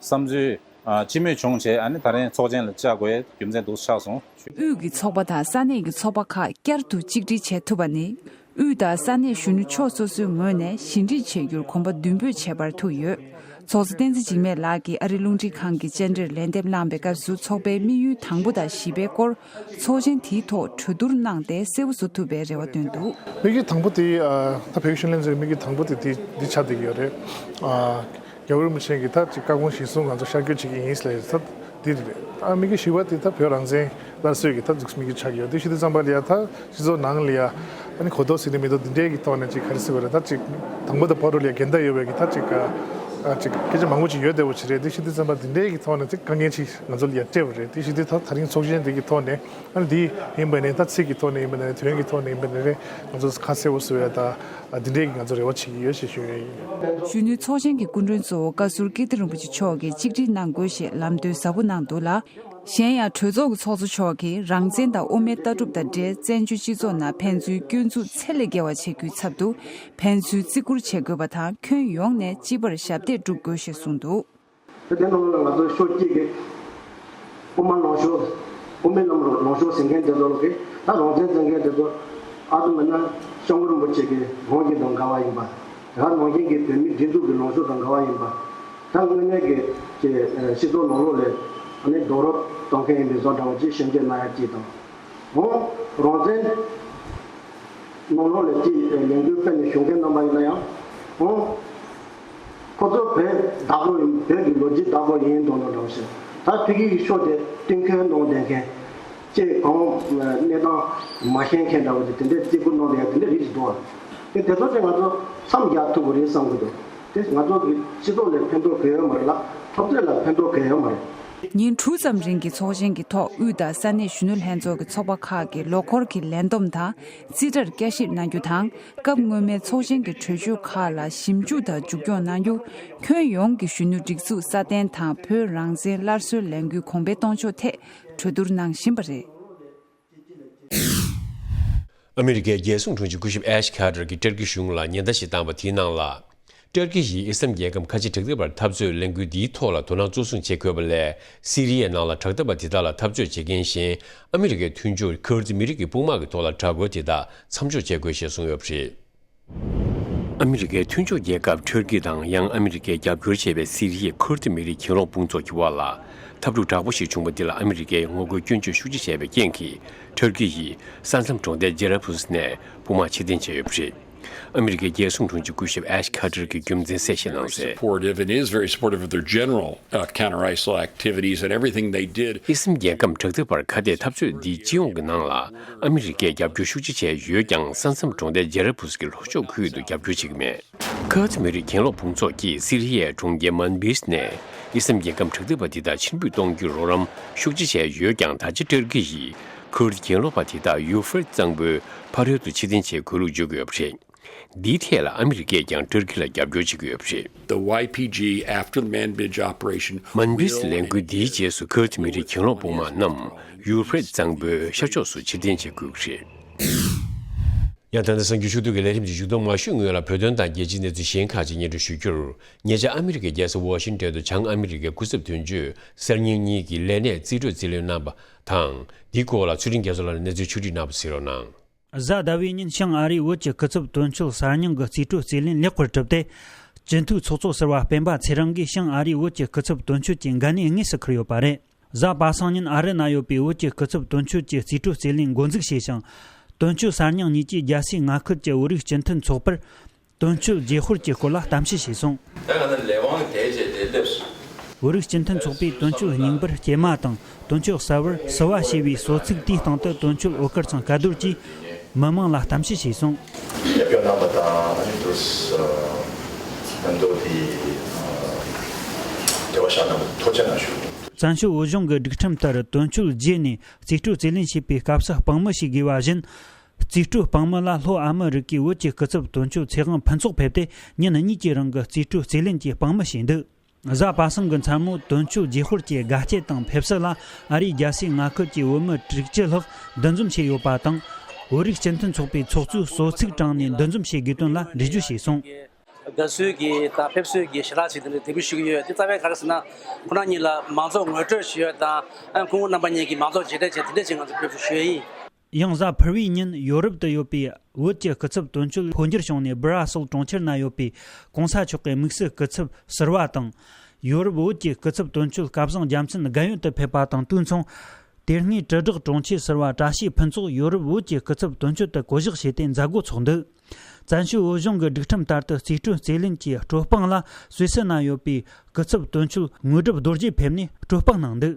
བསམ་ཚུལ་ཨ་སྤྱི་མོས་བྱུང་བྱས། ཨ་ནི་ད་རིང་ཚོགས་ཆེན་ལ་བཅར་དགོས་ཡ་རྒྱུ་མཚན་འདུག་ཆགས་སོང་། དབུས་ཀྱི་ཚོགས་པ་དང་ས་གནས་ཀྱི་ཚོགས་པ་ཁག་བསྐྱར་དུ་གཅིག་སྒྲིལ་བྱེད་ཐུབ་པ་ནི། དབུས་དང་ས་གནས་གཞོན་ནུ་ཕྱོགས་སོ་སོའི་ངོས་ནས་ཞི་འགྲིག་བྱེད་རྒྱུར་གོམ་པ་མདུན་སྤོས་བྱས་པར་ཐུག་ཡོད། ཚོགས་གཙོ་བསྟན་འཛིན་འཇིགས་མེད་ལགས་ཀྱིས་ཨ་རིའི་རླུང་འཕྲིན་ཁང་གི་བཅར་འདྲིར་ལན་འདེབས་གནང་བའི་སྐབས་སུ། ཚོགས་པའི་དམིགས་ཡུལ་དང་པོ་དང་བཞི་པའི་སྐོར་ཚོགས་ཆེན་དེའི་ཐོག་གྲོས་བསྡུར་གནང་སྟེ་གསལ་པོ་བཟོ་ཐུབ་པའི་རེ་བ་བཏོན་འདུག་དམིགས་ཡུལ་དང་པོ་དེ། ཨ་ད་བོད་ཀྱི་གཞོན་ནུ་ལྷན་ཚོགས་ཀྱི་དམིགས་ཡུལ་དང་པོ་དེ་དེ་འདི་ཆགས་བསྡད་ཀྱི་ཡོད་རེད། ཨ་རྒྱལ་བ་རིན་པོ་ཆེ་གིས་ད་ཅིག་བཀའ་དགོངས་གཞིར་བཟུང་ང་ཚོ་ཤར་བསྐྱོད་བྱེད་ཀྱི་ཡིན་ཟེར་ལབ་ཡོད་ད། འདི་རེད། ཨ་དམིགས་ཡུལ་བཞི་པ་དེ་ད་བོད་རང་བཙན་སླར་གསོའི་གི་ད་འཛུགས་དམིགས་ཡུལ་ཆགས་ཡོད། དེ་ཞུ་དུས་ཙམ་པ་ལ་ཡ་ད་སྤྱི་ཚོགས་ནང་ལ་ཡ་ཨ་ནི་གོ་རྟོགས་ཟིན་ནས་མི་འདུག་འདི་འདྲའི་གི་ཐོག་ནས་ཅིག་ག་རེ་ཟེར་བ་རེད། ད་ཅིག་དང་པོ་དང་ཕ་རོལ་ལ་ཡ་འགལ་ཟླ་ཡོད་པའི་གི་ད་ཅིག་ཨ་ཅིག་སྐད་ཆ་མང་པོ་ཅིག་ཡོད་བསྡད་པ་ཅིག་རེད། དེ་ཞུ་དུས་ཙམ་པ་འདི་འདྲའི་གི་ཐོག་ནས་ཅིག་དཀའ་ངལ་ཅིག་ང་ཚོ་ལ་ཡ་སྤྲད་པ་རེད། དེ་ཞུ་དུས་ད་ད་རིང་ཚོགས་ཆེན་འདི་གི་ཐོག་ནས་ཨ་ནི་འདི་ཡིན་པ་ནས་ད་ཚིག་གི་ཐོག་ནས་ཡིན་པ་ནས་དོན་གི་ཐོག་ནས་ཡིན་པ་ནས་རེད། ང་ཚོ་ཁ་གསལ་པོ་བཟོ་ཡ་ད་འདི་འདྲའི་གི་ང་ཚོ་རེ་བ་བྱེད་ཀྱི་ཡོད་ཞེས་ཞུ་ཡ་ཡིན། གཞོན་ནུའི་ཚོགས་ཆེན་གྱི་སྐུ་མགྲོན་གཙོ་བོ་བཀའ་ཟུར་ཀིརྟི་རིན་པོ་ཆེ་མཆོག་གིས་གཅིག་སྒྲིལ་གནང་དགོས་ཞེས་ལམ་སྟོན་ཟབ་པོ་གནང་འདུག་ལ། གཞན་ཡང་གྲོས་ཚོགས་ཀྱི་ཚོགས་གཙོ་མཆོག་གིས་རང་བཙན་དང་དབུ་མའི་ལྟ་གྲུབ་དང་འབྲེལ་བཙན་བྱོལ་སྤྱི་ཚོགས་ནང་ཕན་ཚུན་སྐྱོན་འཛུགས་ཚད་ལས་བརྒལ་བ་བྱེད་རྒྱུའི་ཚབ་ཏུ་ཕན་ཚུན་བརྩི་བཀུར་བྱེད་དགོས་པ་དང་ཁྱོན་ཡོངས་ནས་སྤྱི་པར་ཞབས་འདེགས་སྒྲུབ་དགོས་ཞེས་གསུངས་འདུག། དེ་ནང་ལ་ང་ཚོ་ཕྱོགས་གཅིག་གིས་དབུ་མ་ལོངས་ཤོག་དབུ་མའི་ལམ་ལོངས་ཤོག་ཟེར་མཁན་དེ་ཚོ་ལ་གི་ད་རང་བཙན་ཟེར་མཁན་དེ་ཚོ་ཨ་ཏུ་མེད་ན་སྐྱབས་མགོན་རིན་པོ་ཆེ་གི་དབང་གིས་དང་འགལ་བ་ཡིན་པ། དེ་ག་ནང་བཞིན་གྱི་བོད་མིའི་སྒྲིག་འཛུགས་ཀྱི་ལངས་ཕྱོགས་དང་འགལ་བ་ཡིན་པ། ད་དངོས་གནས་ཀྱི་ཀྱི་སྤྱི་ཚོགས་ནང་ལོགས་ལ་ཨ་ནི་རྡོག་རོལ་གཏོང་མཁན་ཡིན་པའི་བཟོ་འདྲ་བ་ཅིག་ཤན་འབྱེད་གནང་ཡ་ཅིག་དང་། འོང་། རང་བཙན་ནང་ལོགས་ལ་ཅིག་ལས་འགུལ་སྤེལ་ནས་བྱུང་མཁན་རྣམ་པ་ཡིན་ན་ཡང་། འོང་། ཁོ་ཚོ་བོད་བདག་པོ་ཡིན། བོད་ཀྱི་ལོ་རྒྱུས་བདག་པོ་ཡིན་མདོག་མདོག་འདྲ་བོ་ཞིག་ད་ཕ་གི་གི་ཕྱོགས་དེ་བསྟུན་མཁན་གནང་བསྡད་མཁན། ཅེས་གང་གནས་སྟངས་མ་ཤེས་མཁན་འདྲ་བོ་དེ་དེ་འདྲའི་རྩིས་འགོ་གནང་བསྡད་ཡ་དེ་འདྲ་རིགས་ཤིག་འདུག་ཨ། དེ་དེ་ཚོ་དེ་ང་ཚོ་མཚམས་རྒྱག་ཐུབ་ཀྱི་རེད་བསམ་གྱི་འདུག་དེ་ང་ཚོ་གི་སྤྱི་ཚོགས་ལ་ཕན་ཐོགས་གང་ཡང་མ་རེད་ལ། འཐབ་རྩོད་ལ་ཕན་ཐོགས་གང་ཡང་མ་རེད། ཉིན་དྲུག་ཙམ་རིང་གི་ཚོགས་ཆེན་གྱི་ཐོག་དབུས་དང་ས་གནས་གཞོན་ནུ་ལྷན་ཚོགས་ཀྱི་ཚོགས་པ་ཁག་གི་ལོ་འཁོར་གྱི་ལས་བསྡོམས་དང་རྩིས་ཁྲར་བསྐྱར་ཞིབ་གནང་རྒྱུ་དང་། སྐབས་སྔོན་མའི་ཚོགས་ཆེན་གྱི་གྲོས་ཆོད་ཁག་ལ་ཞིབ་འཇུག་དང་མཇུག་སྐྱོང་གནང་རྒྱུ། ཁྱོན་ཡོངས་ཀྱི་གཞོན་ནུ་སྒྲིག་འཛུགས་སྲ་བརྟན་དང་བོད་རང་བཙན་སླར་གསོའི་ལས་འགུལ་གོང་འཕེལ་གཏོང་ཕྱོགས་ཐད་གྲོས་བསྡུར་གནང་བཞིན་པ་རེད། ཨ་མི་རི་ཀའི་རྒྱལ་སྲུང་དྲུང་ཆེ་སྐུ་ཞབས་ཨེཤ་ཁ་ཏར་གྱིས་ཏུར་ཀི་གཞུང་ལ་ཉེན་བརྡ་ཞིག་བཏང་པ་དེའི་ནང་ལ། ཏུར་ཀི་ཡིས་ཨི་སམ་རྒྱལ་ཁམས་ཁ་ཆེ་དྲག་འདེགས་པར་འཐབ་རྩོད་ལས་འགུལ་འདིའི་ཐོག་ལ་དོ་སྣང་གཙོ་བཟུང་བྱེད་དགོས་པ་ལས། སི་རི་ཡའི་ནང་ལ་དྲག་འཐབ་པ་དེ་དག་ལ་འཐབ་རྩོད་བྱེད་མཁན་གཞན་ཨ་མི་རི་ཀའི་མཐུན་ཕྱོགས་ཁུར་ཏི་མི་རིགས་ཀྱི་དཔུང་དམག་གི་ཐོག་ལ་དྲག་རྒོལ་དེ་དག་མཚམས་འཇོག་བྱེད་དགོས་ཞེས་གསུངས་ཡོད་པ་རེད། ཨ་མི་རི་ཀའི་མཐུན་ཕྱོགས་རྒྱལ་ཁབ་ཏུར་ཀི་དང་ཡང་ཨ་མི་རི་ཀས་རྒྱབ་སྐྱོར་བྱས་པའི་སི་རི་ཡའི་ཁུར་ཏི་མི་རིགས་གྱེན་ལོག་དཔུང་ཚོགས་ཀྱི་དབར་ལ་འཐབ་འཁྲུག་དྲག་པོ་ཞིག་བྱུང་བ་འདི་ལ་ཨ་མི་རི་ཀས་ངོ་རྒོལ་སྐྱོན་བརྗོད་ཤུགས་ཆེ་བྱས་པའི་རྐྱེན་གྱིས། ཏུར་ཀི་ཡིས་ས་མཚམས་གྲོང་རྡལ་ཇེ་ར་བྷུ་སི་ནས་དཔུང་དམག་ཕྱིར་འཐེན་བྱས་ཡོད་པ་རེད། ཨ་མི་རི་ཀའི་རྒྱལ་སྲུང་དྲུང་ཆེ་སྐུ་ཞབས་ཨེཤ་ཁ་ཏར་གྱིས་རྒྱུ་མཚན་གསལ་བཤད་གནང་གསལ། Supportive and is very supportive of their general, uh, counter-ISIL activities and everything they did. ཨི་སམ་རྒྱལ་ཁམས་དྲག་འཐབ་པར་ཁ་གཏད་འཐབ་རྩོད་འདི་སྤྱི་ཡོངས་ཀྱི་ནང་ལ་ཨ་མི་རི་ཀས་རྒྱབ་སྐྱོར་ཤུགས་ཆེ་བྱས་ཡོད་ཀྱང་ས་མཚམས་གྲོང་རྡལ་ཇེ་ར་བྷུ་སི་ཀྱི་ལྷོ་ཕྱོགས་ཁུལ་དུ་རྒྱབ་སྐྱོར་བྱེད་ཀྱི་མེད། ཁུར་ཏི་མི་རིགས་གྱེན་ལོག་དཔུང་ཚོགས་ཀྱིས་སི་རི་ཡའི་གྲོང་ཁྱེར་མན་བིས་ནས་ཨི་སམ་རྒྱལ་ཁམས་དྲག་འཐབ་པ་དེ་དག་ཕྱིར་འབུད་གཏོང་རྒྱུར་རོགས་རམ་ཤུགས་ཆེ་བྱས་ཡོད་ཀྱང་ད་ཆ་ཏུར་ཀི་ཡིས་ཁུར་ཏི་གྱེན་ལོག་པ་དེ་དག་ཡུ་ཧྥེ་རེ་ཏི་གཙང་པོའི་ཕ་རོལ་ཏུ་ཕྱིར་འཐེན་བྱེད་དགོས་ལུགས་བརྗོད་ཀྱི་ཡོད་པ་རེད། འདིའི་ཐད་ལ་ཨ་མི་རི་ཀས་ཀྱང་ཏུར་ཀི་ལ་རྒྱབ་སྐྱོར་བྱེད་ཀྱི་ཡོད་པ་རེད། The Y P G after the Manbij operation མན་བིས་ལས་འགུལ་འདིའི་རྗེས་སུ་ཁུར་ཏི་མི་རིགས་གྱེན་ལོག་དཔུང་དམག་རྣམས་ཡུ་ཧྥེ་རེ་ཏི་གཙང་པོའི་ཤར་ཕྱོགས་སུ་ཕྱིར་འཐེན་བྱེད་དགོས་ཀྱི་རེད། ཡང་ད་ལྟ་གསར་འགྱུར་ཕྱོགས་བསྡུས་ཀྱི་ལས་རིམ་གྱི་མཇུག་སྡོམ་མ་ཞུས་སྔོན་ལ་བོད་དོན་དང་རྒྱལ་སྤྱིའི་གནས་ཚུལ་གཞན་ཁག་ཅིག་སྙན་སྒྲོན་ཞུ་རྒྱུར། ཉེ་ཆར་ཨ་མི་རི་ཀའི་རྒྱལ་ས་ཝ་ཤིང་ཏོན་དུ་བྱང་ཨ་མི་རི་ཀའི་སྐུ་ཚབ་དོན་གཅོད་གསར་རྙིང་གཉིས་ཀྱི་ལས་གནས་རྩིས་སྤྲོད་རྩིས་ལེན་གནང་པ་དང་། འདིའི་སྐོར་ལ་ཚུལ་ཁྲིམས་རྒྱ་མཚོ་ལགས་ནས་གནས་ཚུལ་ཕྱོགས་བསྒྲིགས་གནང་བ་གཟིགས་རོགས་གནང་། གཟའ་ཟླ་བའི་ཉིན་བྱང་ཨ་རིའི་བོད་ཀྱི་སྐུ་ཚབ་དོན་གཅོད་གསར་རྙིང་གི་རྩིས་སྤྲོད་རྩིས་ལེན་ལེགས་པར་གྲུབ་སྟེ། སྤྱི་འཐུས་ཚོགས་གཙོ་ཟུར་པ་སྤེན་པ་ཚེ་རིང་གིས་བྱང་ཨ་རིའི་བོད་ཀྱི་སྐུ་ཚབ་དོན་གཅོད་ཀྱི་འགན་གནས་དངོས་སུ་འཁུར་ཡོད་པ་རེད། གཟའ་པ་སངས་ཉིན་ཨ་རི་ན་ཡོད་པའི་བོད་ཀྱི་སྐུ་ཚབ་དོན་གཅོད་ཀྱི་རྩིས་སྤྲོད་རྩིས་ལེན་འགོ་འཛུགས་བྱས་ཤིང་། དོན་གཅོད་གསར་རྙིང་གཉིས་ཀྱིས་རྒྱལ་སའི་མངའ་ཁུལ་གྱི་བོད་རིགས་སྤྱི་མཐུན་ཚོགས་པར་དོན་གཅོད་རྗེས་དཔོན་གྱི་སྐོར་ལ་གཏམ་བཤད་བྱས་སོང་། ད་ག་ནས་ལས་དབང་གི་དེ་བྱས་དེ་སླེབས་སོང་། བོད་རིགས་སྤྱི་མཐུན་ཚོགས་པས་དོན་གཅོད་རྙིང་པར་སྐྱེས་མ་དང་དོན་གཅོད་གསར་བར་བསུ་བ་ཞེས་པའི་གསོལ་ཚིགས་དེའི་སྟེང་དུ་དོན་གཅོད་འོད་དཀར་ཚང་སྐལ་རྡོར་གྱིས་མི་མང་ལ་གཏམ་བཤད་བྱས་སོང་། རྒྱབ་སྐྱོར་གནང་བ་དང་ཨ་ནི་དུས་ཨ་མདོ་དེ་འབྲེལ་བ་བཞག་གནང་བར་ཐུགས་རྗེ་གནང་ཞུ། བཙན་བྱོལ་བོད་གཞུང་གི་སྒྲིག་ཁྲིམས་ལྟར་དོན་གཅོད་བརྗེས་ནས་རྩིས་སྤྲོད་རྩིས་ལེན་བྱེད་པའི་སྐབས་སུ་དཔང་མི་ཞིག་དགོས་པ་བཞིན། རྩིས་སྤྲོད་དཔང་མི་ལ་ལྷོ་ཨ་མི་རི་ཀའི་བོད་ཀྱི་སྐུ་ཚབ་དོན་གཅོད་ཚེ་དབང་ཕུན་ཚོགས་ཕེབས་ཏེ་ཉིན་གཉིས་ཀྱི་རིང་གི་རྩིས་སྤྲོད་རྩིས་ལེན་གྱི་དཔང་མི་བྱས་འདུག་གཟའ་པ་སངས་ཀྱི་མཚན་མོ་དོན་གཅོད་རྗེས་དཔོན་གྱི་དགའ་སྐྱིད་དང་ཕེབས་བསུ་ལ་ཨ་རིའི་རྒྱལ་སའི་མངའ་ཁུལ་གྱི་བོད་མི་དྲུག་ཅུ་ལྷག་འདུ་འཛོམས་བྱས་ཡོད་པ་དང་། བོད་རིགས་སྤྱི་མཐུན་ཚོགས་པའི་ཚོགས་གཙོས་གསོལ་ཚིགས་དྲངས་ནས་འདུ་འཛོམས་བྱེད་དགོས་དོན་ལ་འགྲེལ་བརྗོད་བྱས་སོང་། དགའ་བསུའི་གི་དང་ཕེབས་བསུའི་གི་ཞལ་ལག་ཅིག་དེ་འདྲ་འདེགས་འབུལ་ཞུ་གི་ཡོད། དེ་རྩ་བའི་ག་རེ་ཟེར་ན་ཁོ་རང་གཉིས་ལ་མང་ཚོགས་ངོ་སྤྲོད་ཞུ་ཡ་དང་ཨ་སྐུ་ངོ་རྣམ་པ་གཉིས་ཀྱིས་མང་ཚོགས་མཇལ་འཕྲད་བྱས་དེ་འདྲ་ཅིག་ང་ཚོ་ཕེབས་བསུ་ཞུ་ཡ་ཡིན། ཡང་གཟའ་ཕུར་བུའི་ཉིན་ཡོ་རོབ་ཏུ་ཡོད་པའི་བོད་ཀྱི་སྐུ་ཚབ་དོན་གཅོད་འཕོ་འགྱུར་བྱུང་ནས་སྦི་ར་སིལ་གྲོང་ཁྱེར་ན་ཡོད་པའི་༸གོང་ས་མཆོག་གི་དམིགས་བསལ་སྐུ་ཚབ་ཟུར་པ་དང་། ཡོ་རོབ་བོད་ཀྱི་སྐུ་ཚབ་དོན་གཅོད་སྐལ་བཟང་རྒྱལ་མཚན་རྒན་ཡོལ་དུ་ཕེབས་པ་དང་དུས་མཚུངས། དེ་སྔའི་དྲིལ་བསྒྲགས་དྲུང་ཆེ་ཟུར་པ་བཀྲ་ཤིས་ཕུན་ཚོགས་ཡོ་རོབ་བོད་ཀྱི་སྐུ་ཚབ་དོན་གཅོད་དུ་བསྐོ་གཞག་བྱས་ཏེ་མཛད་སྒོ་ཚོགས་འདུ། བཙན་བྱོལ་བོད་གཞུང་གི་སྒྲིག་ཁྲིམས་ལྟར་དུ་རྩིས་སྤྲོད་རྩིས་ལེན་གྱི་སྤྲོ་སྤང་ལ་སུད་སི་ན་ཡོད་པའི་སྐུ་ཚབ་དོན་གཅོད་དངོས་གྲུབ་རྡོ་རྗེ་ཕེབས་ནས་སྤྲོ་སྤང་གནང་འདུག་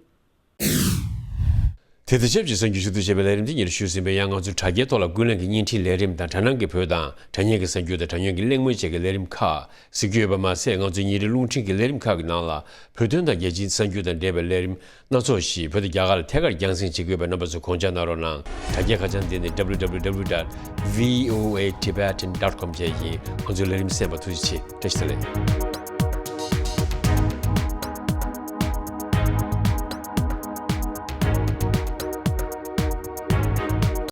དེ་དང་ཆབས་ཅིག་གསར་འགྱུར་ཞུ་གཏུག་བྱས་པའི་ལས་རིམ་འདི་ཉིད་ཞུས་ཟིན་པས། ཡང་ང་ཚོའི་དྲ་རྒྱའི་ཐོག་ལ་ཀུན་གླེང་གི་བརྙན་འཕྲིན་ལས་རིམ་དང་། དྲ་ནང་གི་བོད་དང་དྲ་བརྙན་གྱི་གསར་འགྱུར་དང་། དྲ་བརྙན་གྱི་གླེང་མོལ་བཅས་ཀྱི་ལས་རིམ་ཁག་གཟིགས་རྒྱུ་ཡོད་པ་མ་ཟད། ང་ཚོའི་ཉིན་རེའི་རླུང་འཕྲིན་གྱི་ལས་རིམ་ཁག་གི་ནང་ལ་བོད་དོན་དང་རྒྱལ་སྤྱིའི་གསར་འགྱུར་དང་འབྲེལ་བའི་ལས་རིམ་སྣ་ཚོགས་ཤིག་བོད་དང་རྒྱ་གར་ལ་ཐད་ཀར་རྒྱང་སྲིང་བྱེད་ཀྱི་ཡོད་པས། རྣམ་པ་ཚོས་དགོངས་འཇགས་གནང་རོགས་གནང་། དྲ་རྒྱའི་ཁ་བྱང་འདི་ནི་www dot voatibetan dot com བཅས་ཡིན། ང་ཚོའི་ལས་རིམ་གསན་པར་ཐུགས་རྗེ་ཆེ། བཀྲ་ཤིས་བདེ་ལེགས།